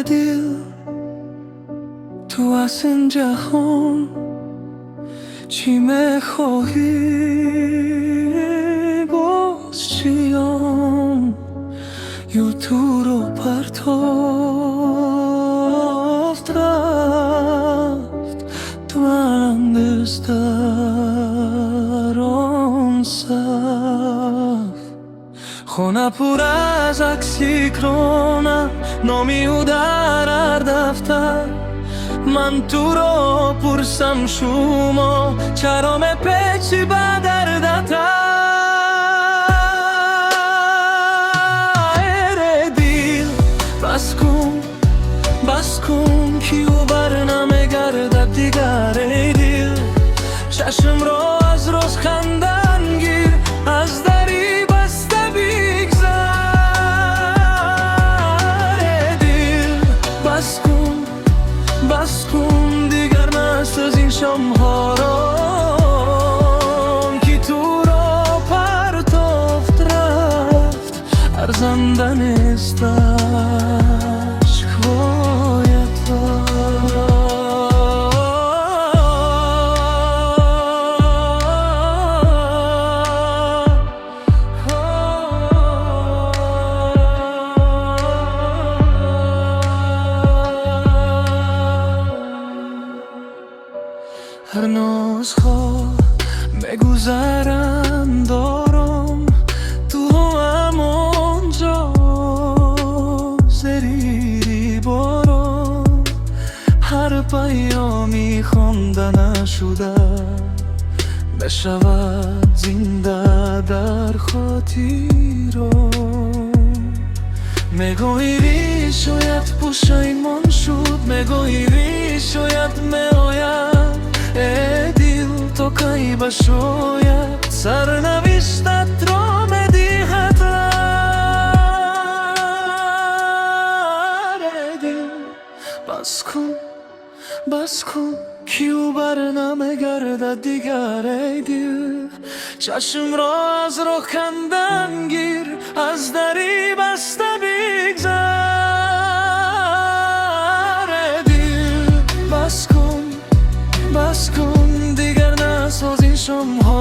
Дил, ту аз ин ҷаҳон чӣ мехоҳӣ? Боз чиём ё туро партофт, рафт, ту ҳанӯз дар он саф. Хона пур аз акси крона, номи ӯ дар ҳар дафтар. Ман туро пурсам, шумо чаро мепечӣ ба дардатар? Эре дил, бас кун, бас кун, ки ӯ бар намегардад дигар. Эй дил, чашмро аз роз хандан гир, аз дари баста бигзар. Эй дил, бас кун, бас кун, дигар насоз ин шомҳоро, ки туро партофт, рафт, арзанда нест ашкҳоят. Ҳар нозҳо мегузаранд ором, ту ҳамонҷо зери борон. Ҳар паёми хонда нашуда мешавад зинда дар хотиром. Мегӯӣ, шояд пушаймон шуд, мегӯӣ, шояд меояд. Э дил, то кай ба шояд сарнавиштатро медиҳад? Э дил, бас кун, бас кун, ки ӯ бар намегардад дигар. Эй дил, чашмро аз роҳ кандан гир, аз дари баста бигзар. Эй дил, бас кун, бас кун, дигар насоз ин шомҳо.